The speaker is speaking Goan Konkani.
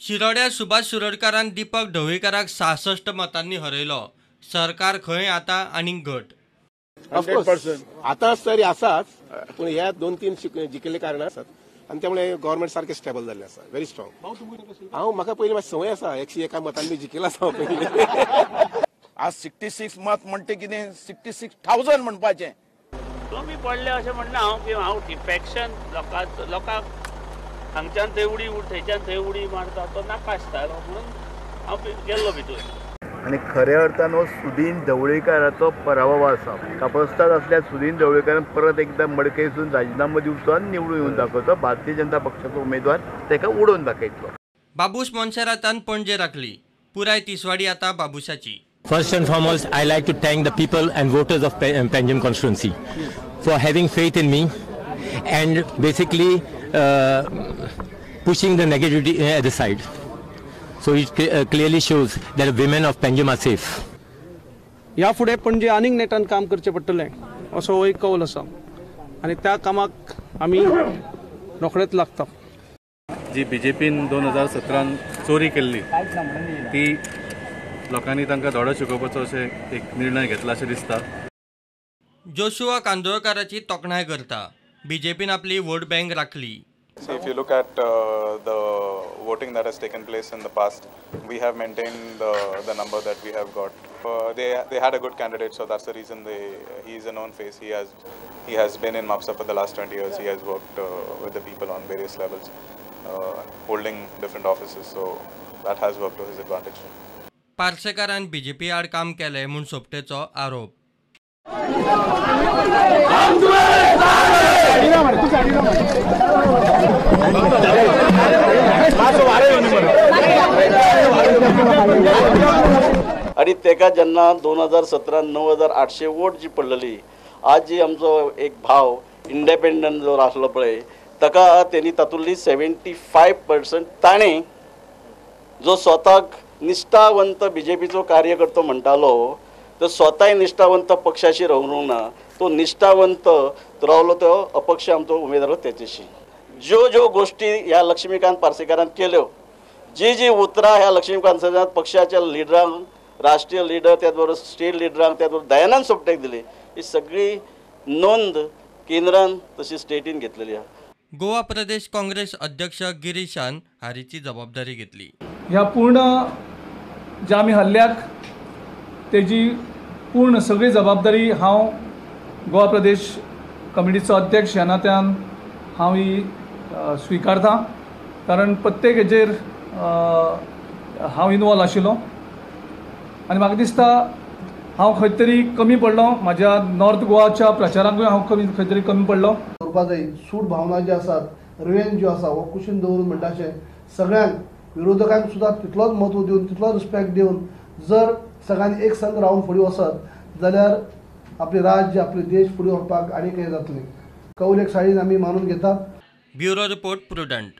शिरोड्या सुभाष शिरोडकारान दीपक ढवळीकाराक 66 मतांनी हरयलो. सरकार खंय आतां आनीक घट. 100% आतां तरी आसाच, पूण ह्या 2-3 जिखिल्ले कारणां आसात आनी त्यामुळे गव्हर्मेंट सारकें स्टेबल जाल्लें आसा, व्हेरी स्ट्रॉंग. हांव म्हाका पयलीं मातशी संवय आसा, 101 मतांनी जिखिल्लो आसा पयलीं. आज 66 मत म्हणटे कितें 66,000 म्हणपाचें. कमी पडले अशें म्हणना हांव की हांव डिफेक्शन लोकांक हांगच्यान थंय उडी थंयच्यान थंय उडी मारता तो नाका आसतालो म्हणून हांव गेल्लो भितर. आनी खऱ्या अर्थान हो सुदीन ढवळीकाराचो पराभव आसा. कापस्ताद असल्या सुदीन ढवळीकारान परत एकदा मडकयसून राजिनामो दिवचो आनी निवडून येवन दाखोवचो. भारतीय जनता पक्षाचो उमेदवार ताका उडोवन दाखयतलो. बाबूश मोन्सेरातान पणजे राखली. पुराय तिसवाडी आतां बाबूशाची. First and foremost, I like to thank the people and voters of Panjim constituency for having faith in me and basically pushing the negativity at the side. So it clearly shows that women of Panjim are safe. ह्या फुडें पणजे आनीक नेटान काम करचें पडटलें असो हो एक कौल आसा आनी त्या कामाक आमी रोखडेच लागता. जी बीजेपीन 2017 चोरी केल्ली ती लोकांनी तांकां धडो शिकोवपाचो अशें एक निर्णय घेतला अशें दिसता. जोशुआ कांदोळकाराची तोखणाय करता. बीजेपीन आपली वोट बँक राखली. So if you look at the voting that has taken place in the past, we have maintained the number that we have got. They had a good candidate, so that's the reason he is a known face. He has been in Mapsa for the last 20 years. He has worked with the people on various levels, holding different offices, so that has worked to his advantage. पार्सेकारान BJP आड काम केलें म्हूण सोपटेचो आरोप. आनी तेका जेन्ना 2017 9,800 वोट जी पडलेली, आज जी आमचो एक भाव इंडिपेंडंट जो आसलो पळय ताका तेणी तातूंतली 75% ताणें जो स्वताक निश्ठावंत बीजेपीचो कार्यकर्तो म्हणटालो तो स्वताय निश्ठावंत पक्षाशी रावूंक ना, तो निश्ठावंत रावलो तो अपक्ष आमचो उमेदवार तेचेशी. ज्यो ज्यो गोश्टी ह्या लक्ष्मीकांत पार्सेकारान केल्यो, जी जी उतरां ह्या लक्ष्मीकांत पक्षाच्या लिडरांक, राष्ट्रीय लिडर त्याच बरोबर स्टेट लिडरांक, त्याच बरोबर दयानंद सोपटेक दिली, ही सगळी नोंद केंद्रान तशी स्टेटीन घेतलेली आसा. गोवा प्रदेश काँग्रेस अध्यक्ष गिरीशान हारीची जबाबदारी घेतली. ह्या पूर्ण ज्या आमी हल्ल्याक तेजी पूर्ण सगळी जबाबदारी हांव गोवा प्रदेश कमिटीचो अध्यक्ष ह्या नात्यान हांव ही स्विकारता, कारण प्रत्येक हेजेर हांव इनवॉल्व आशिल्लो आनी म्हाका दिसता हांव खंय तरी कमी पडलो. म्हाज्या नॉर्थ गोवाच्या प्रचारांकूय हांव खंय तरी कमी पडलो. दवरपा जाय सूट भावना जी आसात, रिवेंज ज्यो आसा हो कुशीन दवरून म्हणटा अशें सगळ्यांक विरोधकांक सुद्दां तितलोच म्हत्व दिवन तितलोच रिस्पेक्ट दिवन जर सगळ्यांनी एक संग रावन फुडें वचत जाल्यार आपले राज्य आपले देश फुडें व्हरपाक आनी कितें जातलें. कौल एक सायडीन आमी मानून घेतात. Bureau report, Prudent.